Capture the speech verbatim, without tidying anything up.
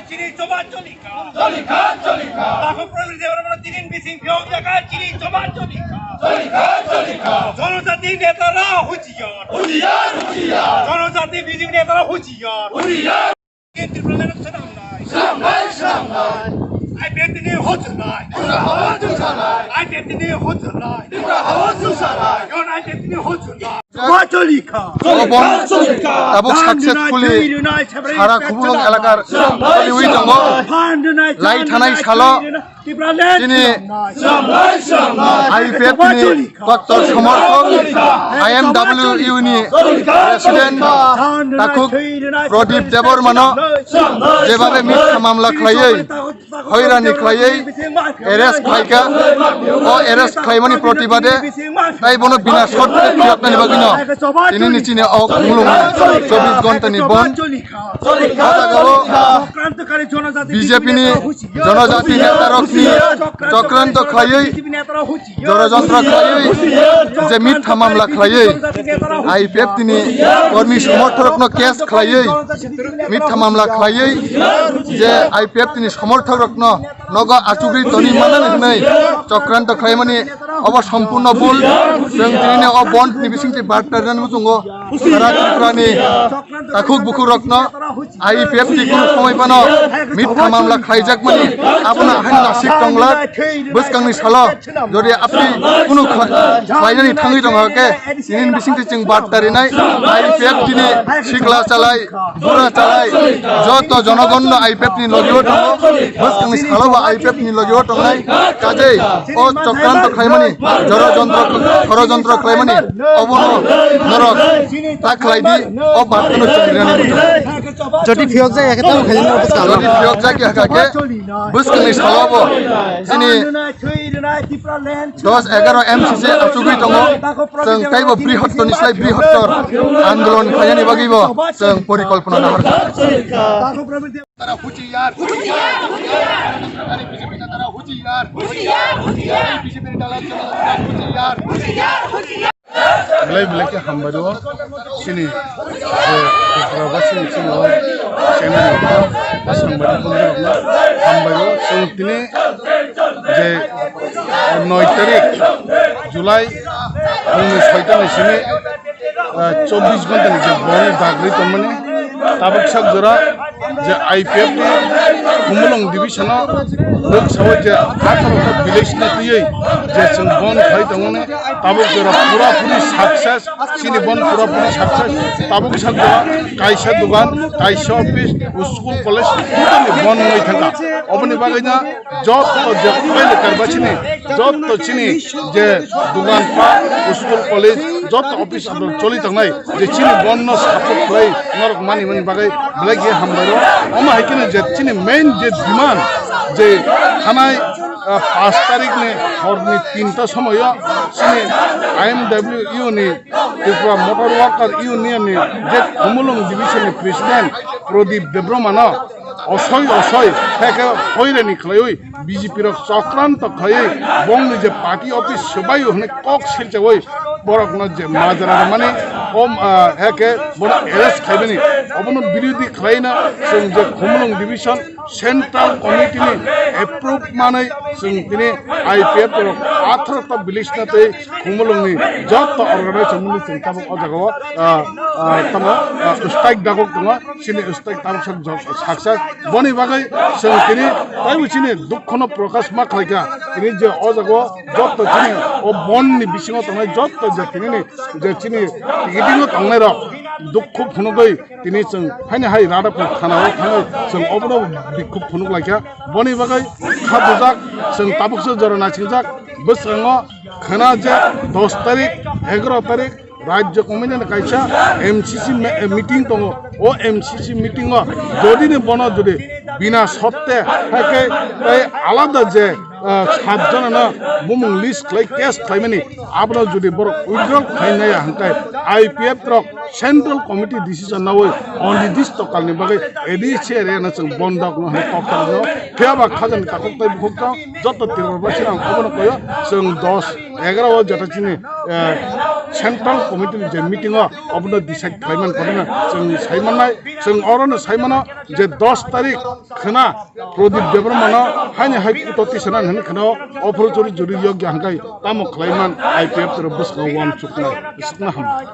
Chini choba cholikha. Cholikha, cholikha. Takhuk Prabir Debbarma tinin bising phiyok jaka chini choba cholikha. Cholikha, cholikha. Jonojati netara huchiyar. Huchiyar, huchiyar. Jonojati B J P netara huchiyar. Huchiyar. Tripura netara swnamnai. Swnamnai, swnamnai. I P F T ni hojurnai. Tripura hawa hojurnai. I P F T ni hojurnai. Tripura hawa hojurnai. Yon I P F T ni hojurnai. Choba cholikha. Obon tabuk successfully sara Khumulwng elakar choliwi tongo. Lai thanai salo chini I P F ni kottor somorthok I M W U ni president Takhuk Pradip Debbarmano jebabe mitha mamla khlaiwi hoirani khlaiwi arrest khlaikha. O arrest khlaimani protibade tai bono bina short phiyoknani bagwino tinini chini o Khumulwng chobbish ghonta ni bon. O jagao B J P ni jonojati netarokni chokranto khlaiwi, jorojontro khlaiwi, je mitha mamla khlaiwi I P F T ni kormi somorthorokno case khlaiwi, mitha mamla khlaiwi, je I P F T ni somorthokrokno nogo achugwi toni manani hwnwi chokranto khlaimani obo sompurno bul. Chwng tinini o bond ni bisingtwi barta rinani muchungo sara Tripura ni takhuk bukhuk rokno I P F T kunu somoi phano mitha mamla khlaijakmani abono haino nasik tongla. Bwskangni salo jodi apni kunu khlainani thangwi tongkha khe tinini bisingtwi chwng barta rinai. I P F T ni sikla chalai, bura chalai, joto jonogonno I P F T ni logio tongo. Bwskangni salo bo I P F T ni logio tongnai. Kajei o chokranto khlaimani, jorojontro, ষড়যন্ত্র khlaimani, obono norok ta khlai di, o bartano chwng rinani muchungo. Jodi phiyok jaya khe tamo khaina norok bwskango. Jodi phiyok jaya khe bwskangni salo bo chini dos egaroh M C C achugwi tongo. Chwng teibo brihottorni slai brihottor andolon khlainani bagwibo chwng porikolpona nahar kha. Tara huchiyar. Huchiyar, huchiyar. Tara B J P tara huchiyar. Huchiyar, huchiyar. B J P tara huchiyar. Huchiyar, huchiyar. Belai belai khe hambai rwo. Chini, eh, Tripura ba chini, chini o channel rokno, ba sangbadik bondhu rokno hambai rwo. Chwng tini je, eh, noi tarik July, bongni soi tarik ni simi, eh, chobbish ghonta ni je bond dagri tongmani, tabuk sak jora je I P F ni Khumulwng division o lok sawi je atharo ta village no twiwi je chwng bond khai tongmani, tabuk jora pura puri success, chini bond pura puri success, tabuk sak jora kaisa dugan, kaisa office, school, college, totally bond wngwi thangkha. Oboni bagwi no joto je phaile karbachini, joto chini je dugan pat, school, college, joto office abro choli tongnai, je chini bond no support khlai norok mani mani bagwi belai khe hambai rwo. Omo hai kheno je chini main je demand je thanai, ah, paanch tarik ni hor ni tinta somoyo chini I M W U ni Tripura Motor Worker Union ni je Khumulwng division ni president Pradip Debbarma no osoi osoi khe khe hoirani khlaiwi B J P rok chokranto khlaiwi bongni je party office swbaio hwnwi kok silchawi borokno je majra rwmani Om, ah, heke bono arrest khaimani, obono birodhi khlaina chwng je Khumulwng division central committee ni approve manwi chwng tini I P F rok atharo ta village na tei Khumulwng ni joto organization ni chwng tabuk o jaga o, ah, ah, tamo, ah, strike dagok tongo, chini strike tabuk sak jok saksa. Boni bagwi chwng tini taibo chini dukhono prokash ma khlaikha, tini je o jaga o joto chini o bon ni bisingo tongnai joto je tini ni je chini picketing o tongnai rok dukhu phunugwi tini chwng haini hai Radhapur thana o thangwi chwng obono bikhuk phunuk laikha. Boni bagwi kha bujak, chwng tabukse jora naisijak. Bwskango khwna je dos tarik, egaro tarik Rajya Committee ni kaisa M C C me-, meeting tongo. O M C C meeting o jodi ni bono jodi bina sotte hai khe tei alada je ah, sat jonano bumung list khlai, case khlaimani, abono jodi borok withdraw khlainaya hwnkhe I P F rok central committee decision nawi onirdisto kalni bagwi A D C area no chwng bondok no hwnwi kok salino. Phiya ba khajani takhuk tei bukhuk tong joto Tripura basi ang obono koyo chwng dos egaro o jeta chini, eh, central committee ni je meeting o obono decide khlaiman kono chwng saimannai, chwng orono saimano je dos tarik khwna Pradip Debbarma no haini hai kuto tisana hwnwi khwna o phuru churi juri yokya hwnkhe tamo khlaiman I P F rok bwskango uansuknai, sukna hamnai.